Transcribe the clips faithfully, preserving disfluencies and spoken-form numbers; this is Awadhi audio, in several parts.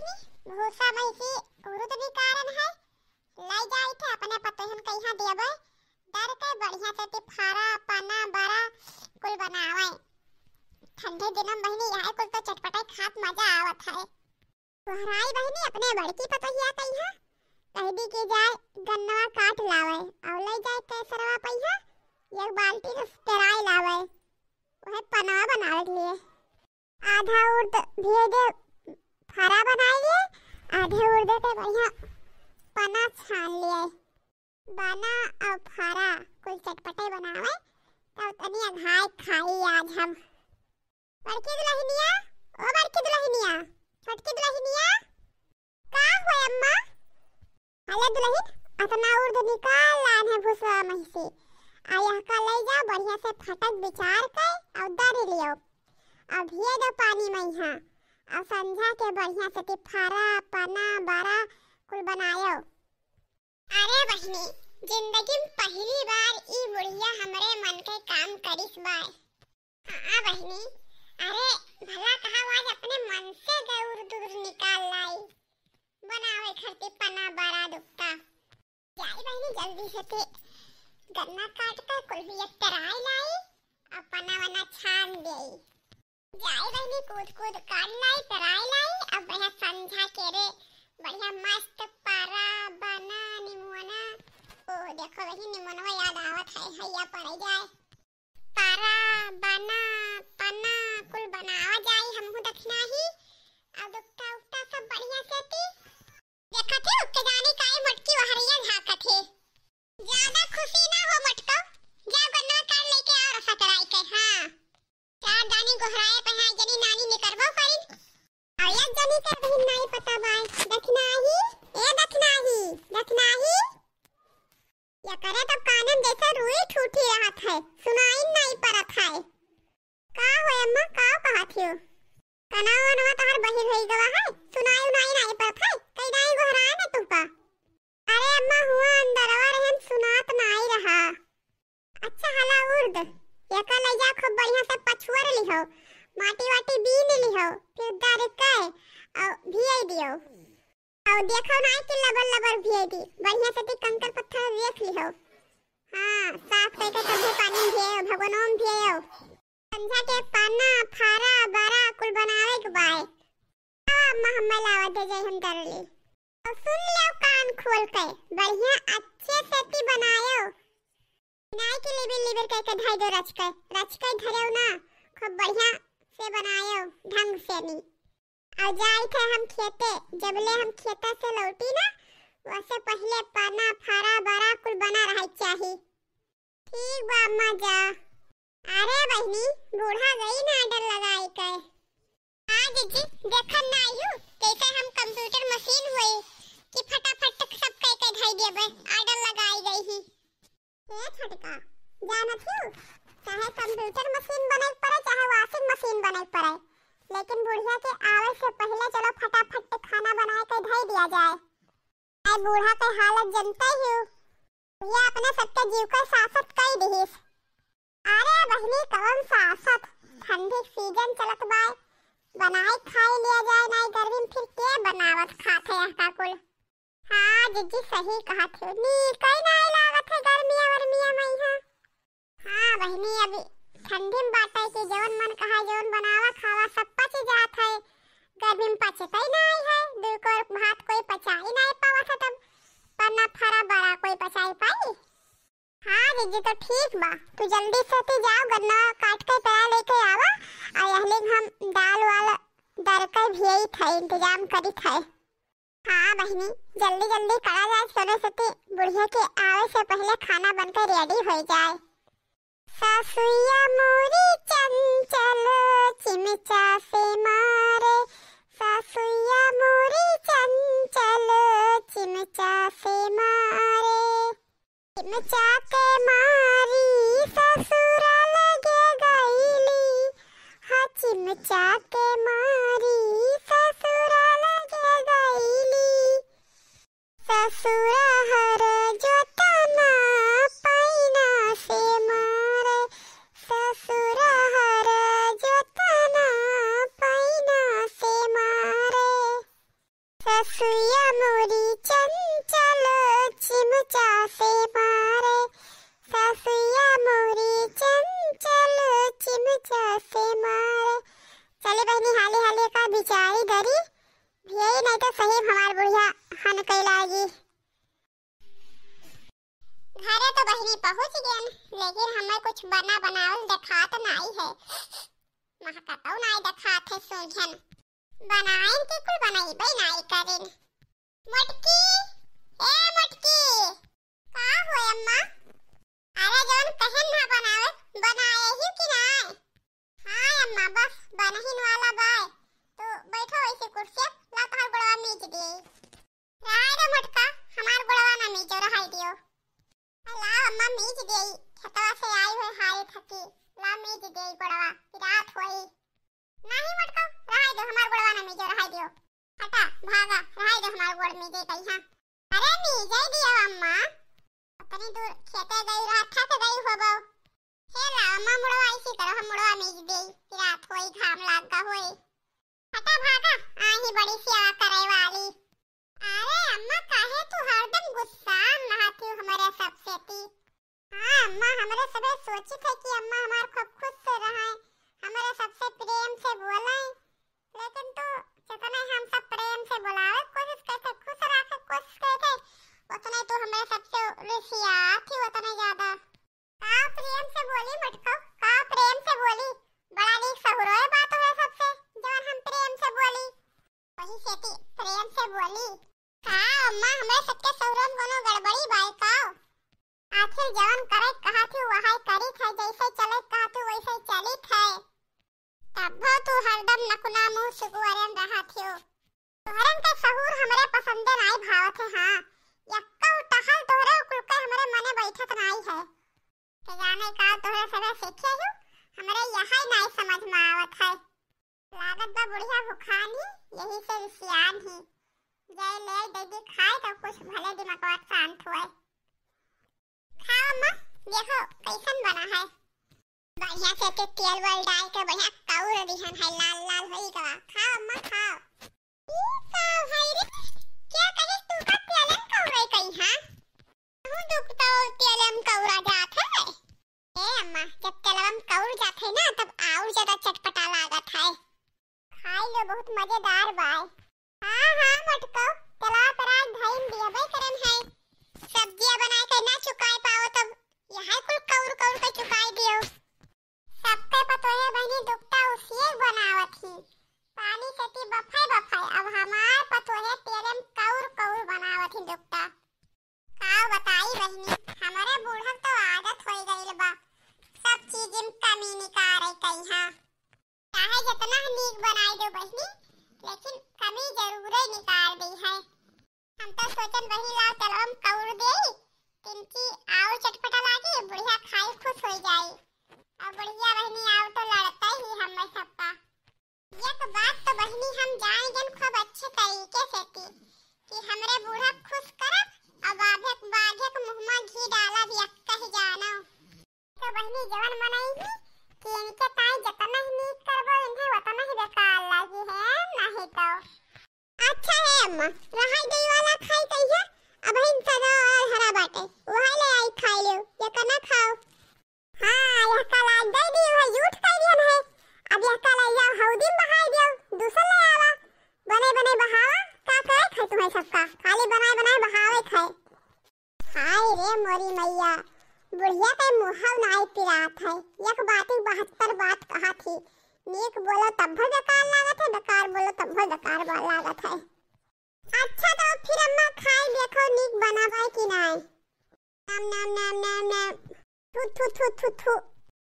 भूसा महिसी उरुद निकारन है, लइ जाइथे अपने पतोहन कइहाँ देबे, डर के बढ़िया से ती फारा, पना, बरा कुल बनावे। ठंडे दिनम बहिनी यह कुल तो चटपटाई खात मजा आवत है। गोहराई बहिनी अपने बड़की पतोहिया कइहाँ, कहि दी कि जाए गन्नवा काट लावे, अउ लइ जाए केसरवा पइहाँ एक बाल्टी से पेराई लावे, वह पनवा बनावे के लिए। आधा उर्द भिए दे, फारा बनाए लिए, आधे उर्द के बढ़िया पना छान लिए। बना अउ फारा कुल चटपटे बनावे, तब तनी अघाए खाई आज हम। बड़की दुलहिनिया, ओ बड़की दुलहिनिया, छोटकी दुलहिनिया, का होय अम्मा? अले दुलहिन, अतना उर्द निकाल लान है भूसवा महिसी, आ यहका लइ जाओ बढ़िया से फटक बिचार के अउ दरी लियो, अउ भिए दो पानी मइहाँ, अउ संझा के बढ़िया से ती फारा, पना, बरा कुल बनायो। अरे बहिनी, जिंदगी में पहली बार ई बुढ़िया हमरे मन के काम करिस बाय। हाँ बहिनी, अरे भला कहा आज अपने मन से गौर दूर निकाल लाई, बनावे खरती पना बरा दुपटा। जाई बहिनी जल्दी से ते गन्ना काट कर कुल भी एक तराई लाई, अब पना वना छान देई। जाई बहिनी कूद कूद कर लाई, तराई लाई, अब बढ़िया संझा के रे, बढ़िया मस्त परा, बना, निमुअना। ओ देखो बहिनी निमुअनवा याद आवत है, हैया पड़े जाए। परा, बना, पना, कुल बनावा जाई, हमहू दखना ही। अब दुपटा उपटा सब बढ़िया से ती। देखत ही, उके जानी काई मोटकी वहरिया झांकत ही। ज्यादा खुशी ना हो मोटको, जा गन्ना काट लेके आओ रसा चढ़ाई के, हाँ। चार जानी गोहराए पे हैं, जनी नानी निकरबो करिन। अउ एक जनी के बहिन नाई पता बाय। दखनाही, ए दखनाही, दखनाही। या करे तो कानन जैसे रुई ठूठी रहत है, सुनाई नाई परत है। का हो अम्मा, का कहत हो? कनवा वनवा तोहर बहिर होई गवा है, सुनाई उनाई नाई परत है, कई दाई गोहराए न तुहका। अरे अम्मा, हुआ अंदरवा रहन, सुनात नाई रहा। अच्छा, हला उर्द, एका लइ जा, खूब बढ़िया से पछुअर लिहो, माटी वाटी बीन लिहो, फिर दर के, अउ भियाई दियो। अउ देखो नाई कि लबर लबर भियाई दी, बढ़िया से ती कंकर पत्थर देख लिहो। हाँ, साफ करके सभे पानी भियायो, भगवानों में भियायो। संझा के पना, फारा, बरा कुल बनावे के बाय। आवा अम्मा, हम्मा लावा दे जाई हम दर ले। अउ सुन लियो कान खोल के, बढ़िया अच्छे से ती बनायो। नाई के लिबिर लिबिर करके धइ दो रच के, रच के धरेउ ना, खूब बढ़िया से बनायो ढंग से नी। अउ जाई थे हम खेते, जब ले हम खेते से लौटी ना, वसे पहिले पना, फारा, बरा कुल बना रहे चाही। ठीक बा अम्मा जा। अरे बहिनी, बूढ़ा गई ना order लगाई के। हाँ जीजी, देखन ना आयु, कैसे हम computer machine हुई कि फटाफट सब कह के धई देबे, order लगाई गई ही। ए छोटका, जानत हूँ, चाहे computer machine बने के पड़े, चाहे washing machine बने के पड़े, लेकिन बुढ़िया के आवे से पहले चलो फटाफट खाना बनाए के धई दिया जाए। आय बूढ़ा के हालत जनते ही हो। ये अपने सबके जीव के सासत कई दिहिस। अरे बहिनी, कवन सासत? ठंडी के season चलत बाय, बनाई खाई लिया जाए, नाई गर्मी में फिर के बनावत खात है यहाँ का कुल। हाँ जीजी, सही कहत हो, नीक ही नाई लागत है गर्मिया वर्मिया में यहाँ। हाँ बहिनी, अभी ठंडी में बाटे कि जवन मन कहा जवन बनावा खावा सब पच जात है। गर्मी में पचतई नाई है, दुई कोर भात कोई पचाई नाई पावत है, तब पन्ना फरा बड़ा कोई पचाई पाई। हाँ जीजी, तो ठीक बा, तू जल्दी से ती जाओ, गन्ना काट के तैयार लेके आवा, और यहलिंग हम दाल वाल दर के भियई थे, इंतजाम करी थे। हाँ बहिनी, जल्दी जल्दी करा जाए, सोने सती बुढ़िया के आवे से पहले खाना बन के ready हो जाए। सासुया मोरी चंचल चिमचा से मारे, सासुया मोरी चंचल चिमचा से मारे। चिमचा के मारी ससुरा लगे गईली, हाँ चिमचा के मारी ससुरा लगे गईली। ससुरा हर जोतना पैना से मारे, ससुरा हर जोतना पैना से मारे। खाना बनावल देखात नाई है। महकतौ नाई देखात है सूझन। बनाइन के कुल बनइबे नाई करिन। मोटकी, ए मोटकी। का हो अम्मा? अरे जौन कहेन ना बनावे, बनाए ही कि नाई? हाँ अम्मा, बस बनहिन वाला बाय। तू बैठो ऐसे कुर्सी, ला तोहार गोड़वा मीज दे। रहाई दे मोटका, हमार गोड़वा ना मीजो, रहाई दियो। ला अम्मा मीज देई, खेतवा से आई होई हारे थकी, ला मीज देई गोड़वा, पिरात होई। नाही मोटका, रहाई दे, हमार गोड़वा ना मीजो, रहाई दियो। हटा, भागा, रहाई दे, हमार गोड़ मीजे कहिया। अरे मीजे दियो अम्मा, उतनी दूर खेते गई रहा, थक गई होबो। हे ला अम्मा, मुड़वा ऐसी करो, हम मुड़वा मीज देई, पिरात होई, घाम लाग गा होई। हटा भागा, आही बड़ी सेवा करे वाली। अरे अम्मा, काहे तू हरदम गुस्सा में रहत हो हमरे सबसे ती? हाँ अम्मा, हमरे सबे सोचित है कि अम्मा हमार खूब खुश से रहे, हमरे सबसे प्रेम से बोले, लेकिन तू जतने हम सब प्रेम से बुलावे कोशिश करते, खुश रखे कोशिश करते, उतने तू हमरे सबसे रिसियात ही उतने ज्यादा। का प्रेम से बोली मटको, का प्रेम से बोली? बड़ा नीक सहुरोए बात हुए सबसे, जवन हम प्रेम से बोली। वही सेती प्रेम से बोली। का अम्मा, हमरे सबके सहुरो में कोनो गड़बड़ी बाय का? आखिर जवन करे कहा थी वहाई करी थे, जैसे चले कहा थी वैसे चली थे। तब्बो तू हरदम नकुना मुंह सुकुआरन रहा थियो। तोहरन के सहूर हमरे पसंदे नाई भावत है। हाँ, यक्का टहल तोहरे कुल के हमरे मने बैठत नाई है। के जाने का तोहरे सबे सीखे हूँ, हमरे यही नाई समझ में आवत है। लागत बा बुढ़िया भुखान ही, यही से रिसियान ही। जाए ले दे दी खाए तो कुछ भले दिमागवा शांत हुए। खाओ अम्मा, देखो कैसन बना है। बढ़िया से ते तेल वेल डाल के बढ़िया कौर दिहन है, लाल लाल होई गवा। खाओ अम्मा, खाओ। ई का भाई रे, क्या कहे तू का तेलन कौरे कही, हाँ? तू दुख तो तेलम कौरा जात है। ए अम्मा, जब तेलम कौर जात है ना, तब और ज्यादा चटपटा लागत है। खाई लो, बहुत मजेदार बाय। हाँ, हाँ, मटको, तला तराज धइन दियबे करन है। सब्जिया बनाए के ना चुकाए पाओ तब यह कुल कौर कौर के चुकाए दियो। सबके पतोहे बहनी दुपटा उसिए बनावत ही। पानी से ती बफाए बफाए, अब हमार पतोहे तेरे में कौर कौर बनावत ही दुपटा। का बताई बहिनी, हमरे बूढ़क तो आदत होई गइल बा, सब चीज में कमी निकारे कइहाँ। चाहे जितना नीक बनाई दो बहिनी, लेकिन कमी जरूरे निकाल दी है। हम तो सोचन बहिनी लाओ चलो हम कौर देई, तिनकी आउर चटपटा लागी, बुढ़िया खाई खुश होई जाई। और बुढ़िया बहिनी आउर तो लड़ते ही हमें सबका। एक बात तो बहिनी हम जान गन खूब अच्छे तरीके से थी कि हमरे बूढ़ा खुश करब और बाघे, बाघे के मुँह में घी डालब, यक्का ही जानो। तो बहिनी जवन मनई ही कि इनके ताई जतना ही नीक करबो इन्हें उतना ही बेकार लागी है, नहीं तो। अच्छा है अम्मा, रहाई दही वाला खाई कहिया, अब इन सदा और हरा बाटे, वही ले आई खाई लो, ये करना खाओ। हाँ, यह कलाई दे दी, वह झूठ कह दिया है। अब यह कलाई जाओ, हौदी में बहाई दियो, दूसर ले आवा। बने बने बहावा, का करे खाए तुम्हें सबका, खाली बनाए बनाए बहावे खाए। हाय रे मोरी मैया, बुढ़िया के मुहाव नाई पिरात है। एक बात ही बहत्तर बात कहा थी, नीक बोलो तब भी बेकार लागत है, बेकार बोलो तब भी बेकार बा-, लागत है। अच्छा तो फिर अम्मा खाई देखो नीक बना पाए कि नाई। नाम, नाम, नाम, नाम, नाम। थू, थू, थू, थू, थू।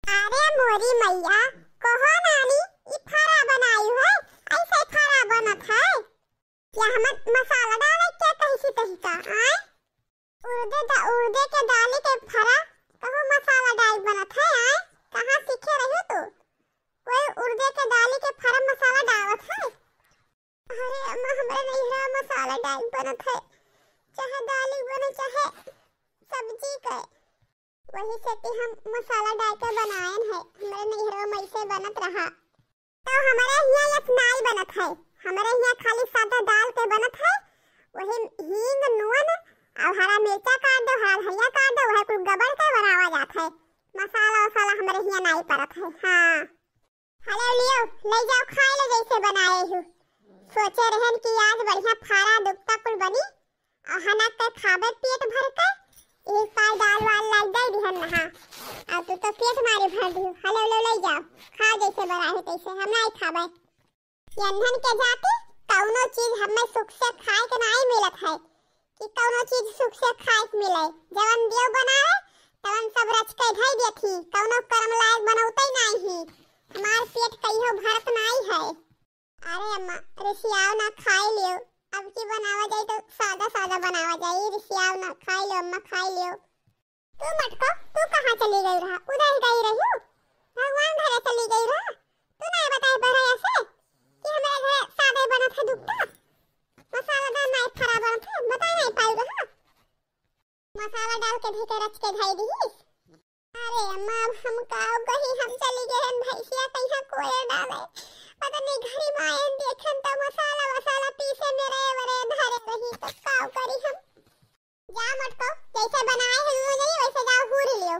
अरे मोरी मैया, कहो नानी, ई फरा बनाई है, ऐसे फरा बनत है। या हमर मसाला डाले के कहीं से कहीं का, आय? उर्दे दा-, उर्दे के दाली के फरा, कहो मसाला डाल बनत है, आय? कहाँ सीखे रही तू? कोई उर्दे के दाली के फरा मसाला डालत है? अरे अम्मा, हमरे नैहरा मसाला डाल बनत है, चाहे दाली बने, चाहे सब्जी के। वही से कि हम मसाला डाल के बनाएन है, हमरे नैहरा में ऐसे बनत रहा। तो हमरे हियाँ यस नाई बनत है, हमरे हियाँ खाली सादा दाल के बनत है, वही हींग, नून और हरा मिर्चा काट दो, हरा धनिया काट दो, वह कुल गबड़ के बनावा जात है। मसाला वसाला हमरे हियाँ नाई परत है। हाँ। हेलो, लियो, ले जाओ, खाए लो जैसे बनाए हो। सोचे रहन कि आज बढ़िया फारा दुपटा कुल बनी, और हना के खाबे पेट भर के, एक पाव दाल वाल लाइ दइ दिहन नहा। अब तू तो पेट मारे भर दिहू। हलो, लो, लइ जाओ, खाओ जइसे बनाए है तइसे, हम नाहीं खाबइ। यन्हन के जाति कउनो चीज हम्मे सुख से खाए के नाहीं मिलत है कि कउनो चीज सुख से खाए के मिले। जवन देव बनावे, तवन सब रच के धइ देथी, कउनो करम लायक बनउतइ नाहीं ही। हमार पेट कहियो भरत नाहीं है। अरे अम्मा, रिसियाओ ना, खाइ लियो। अब की बनावा जाई तो सादा सादा बनावा जाई। रिसियाओ ना, खाइ लियो अम्मा, खाइ लियो। तू मटको, तू कहाँ चली गई रहा? उधर गई रही हूँ, भगवान धरे चली गई रहा। तू नाहीं बताए बरया से कि हमारे घर सादे बनत है दुपटा, मसालादार नाहीं फरा बनत है, बताए नाहीं पाई रहा। मसाला डाल के धइ के रच के धइ दिहिस। अरे अम्मा, अब हम काव कही, हम चली गए हैं भैंसिया कहीं कोयर डाले। पता नहीं घरी में आयन देखेन तो मसाला वसाला पीसे में रे वरे धरे रही, तो काव करी हम। जा मटको, जैसे बनाए हैं वो नहीं, वैसे जाओ हूर लियो,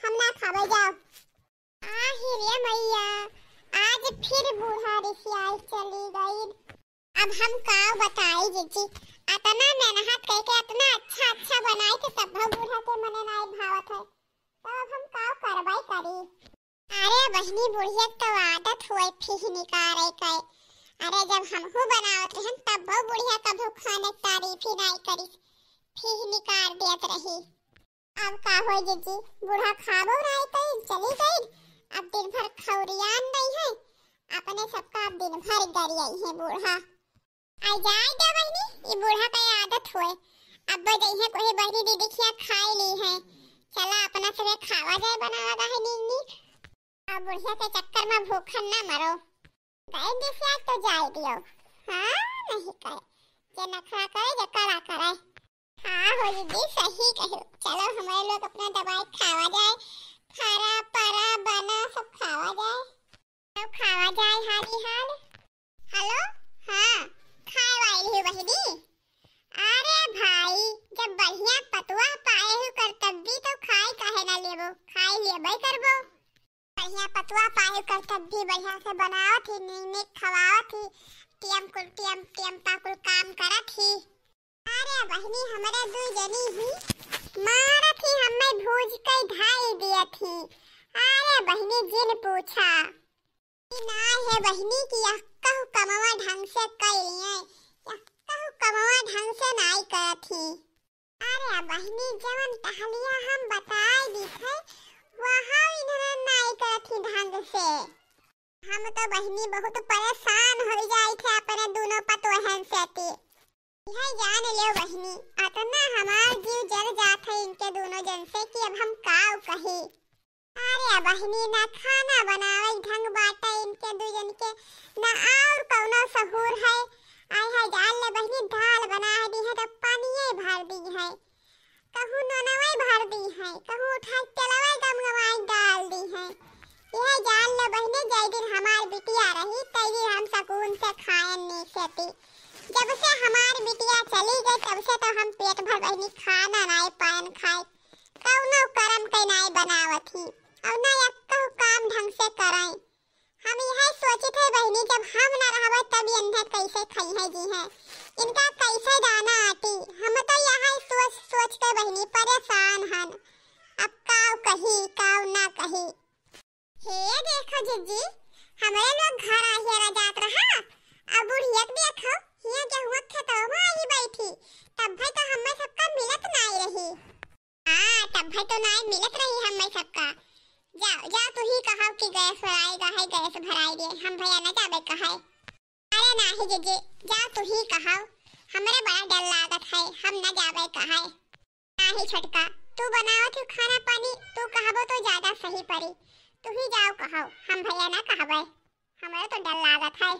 हम ना खाबे, जाओ। आहि रे मैया, आज फिर बूढ़ा रिसियाई चली गई। अब हम का बताई जीजी, अतना मेहनत कइके अतना अच्छा अच्छा बनाई के तब्बो बूढ़ा के मने नाहीं भावत है, तो अब हम का करबइ करी। अरे बहिनी, बुढ़िया के तो आदत होए फीह निकारे के। अरे जब हमहू बनावत रहन तब्बो बुढ़िया कभू खाने के तारीफ ही नाहीं करी, फीह निकार देत रही। अब का होई जीजी, बूढ़ा खाबो नाहीं कइल, चली गइल। अब दिन भर खौरियान नहीं है, अपने सबका अब दिन भर गरियाई है बूढ़ा। आई जाए दे बहिनी, ई बूढ़ा का आदत होए। अब जइहे कोई बहिनी दीदी खिया खाए ली है। चला अपना सबे खावा जाए, बनावा गा है नीक नीक। अब बुढ़िया के चक्कर में भूखन ना मरो। गए दिसिया तो जाए दियो। हाँ, नहीं करे। जे नखरा करे, जे कड़ा करे। हाँ हो दीदी, सही कहो। चलो, हमारे लोग अपना दवाई खावा जाए, फरा, परा, बना सब खावा जाए। सब खावा जाए हाली हाल। हेलो, हाँ, खाए वाली हो बहिनी। अरे भाई, जब बढ़िया पतुआ पाए हो कर तब भी तो खाए काहे ना लेबो, खाए लेबे करबो। बढ़िया पतुआ पाए कर तब भी बढ़िया से बनावत ही, नीक नीक खवावत ही, टियम कुल टियम टियम पाकुल काम करत ही। अरे बहिनी, हमरे दुइ जनी ही मारत ही, हम्मे भूज के धाई दियत ही। अरे बहिनी, जिन पूछा। ई ना है बहिनी कि यह कहू कमवा ढंग से कइ लिए, यह कहू कमवा ढंग से नाई करत ही। अरे बहिनी, जवन टहलिया हम बताए दी थे, वहाँ इन्हने नाई करत ही ढंग से। हम तो बहिनी बहुत परेशान होइ जाई थे अपने दुनो पतोहन से ती। यह जान लेव बहिनी, अतना हमार जीव जल जात है इनके दुनो जन से कि अब हम काव कही। अरे बहिनी, ना खाना बनावे ढंग बाटे इनके दू जन के, ना और कउनो सहूर है। आय है जान ले बहिनी, दाल बनाए दी है तो पानिये भर दी है। कहूँ नोनवे भर दी है, कहूँ उठा के तेलवे गमगमाई डाल दी है। यह जान लो बहिनी, जय दिन हमार बिटिया रही, तय दिन हम सकून से खायन नीक से ती। जब से हमार बिटिया चली गई, तब से तो हम पेट भर बहिनी खाना नाई पायन खाए, कउनो करम के नाई बनावत ही, और ना यक्को काम ढंग से करई। हम यह सोचित है बहिनी, जब हम न रहबे तब इन्हें कैसे खइहे जीहे, इनका कैसे दाना आटी। हम तो यह सोच सोच के बहिनी परेशान हन, अब काव कही काव ना कही। हे देखो जिज्जी, हमरे लोग घर आ हेरा जात रहा, अब बुढ़िया के देखो, हिया गेहुआ खेतवा में आई बैठी, तब भाई तो हमें सबका मिलत नाई रही। हाँ, तब भाई तो नाई मिलत रही हम्मे सबका। जाओ, जाओ, तू ही कहो कि गैस भराएगा है, गैस भराई दे, हम भैया न जाबे कहे। अरे नाही जीजी, जाओ, तू ही कहो, हमरे बड़ा डर लागत है, हम न जाबे कहे। नाही छोटका, तू बनावत हो खाना पानी, तू कहबो तो ज्यादा सही पड़ी, तू ही जाओ कहो, हम भैया न कहबे, हमरे तो डर लागत है।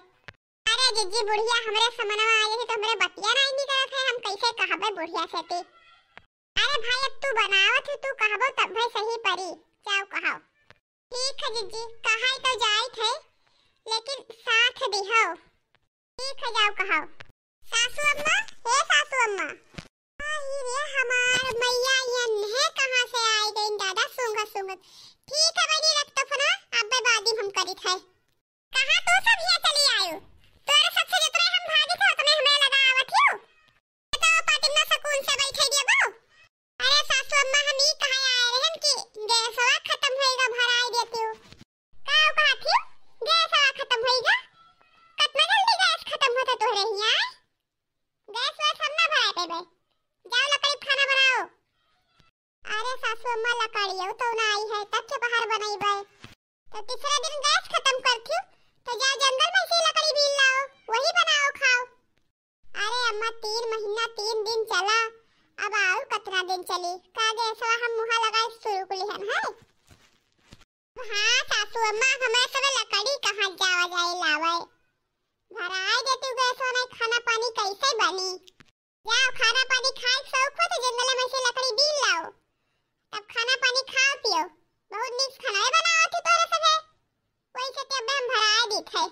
अरे जीजी, बुढ़िया हमरे समनवा आई है तो हमरे बतिया नाई निकलत है, हम कैसे कहबे बुढ़िया से ती? अरे भाई, अब तू बनावत हो, तू कहबो तब भाई सही परी। जाओ कहो। ठीक है जीजी, कहाई तो जाइत है, लेकिन साथ दिहो। ठीक है, जाओ कहो। सासू अम्मा, हे सासू अम्मा। आई रे हमार मैया, यन्हे कहाँ से आई गई दादा, सूंघत सूंघत। ठीक है बहिनी, रख तो फोना, अब्बे बादी हम करित है। कहाँ तू सब हिया चली आयु? तोरे सबसे जितने हम भागित है, उतने हमें लगा आवत हियो। तो पाटिम ना सकून से बैठे दिए बो। अरे सासू अम्मा, कहिया गैस वैस हम ना भराए पेबे। जाओ लकड़ी खाना बनाओ। अरे सासू अम्मा, लकड़ियो तो ना आई है, तब के बाहर बनइबे? तो तीसरा दिन गैस खत्म कर थियो, तो जाओ जंगल में से लकड़ी बीन लाओ, वही बनाओ खाओ। अरे अम्मा, तीन महीना तीन दिन चला, अब और कितना दिन चली? का गैसवा हम मुहा लगाए शुरू कुली हन है? हाँ सासू अम्मा, हमें सब लकड़ी कहाँ जावा जाए लावे? भराए देती गैसवा, नहीं खाना पानी कैसे बनी? जाओ, खाना पानी खाए के शौक हो तो जंगल में से लकड़ी बीन लाओ, तब खाना पानी खाओ पियो। बहुत नीक खाना है बनाओ थी तोरे सके। वही से ते अबे हम भराए दी थे।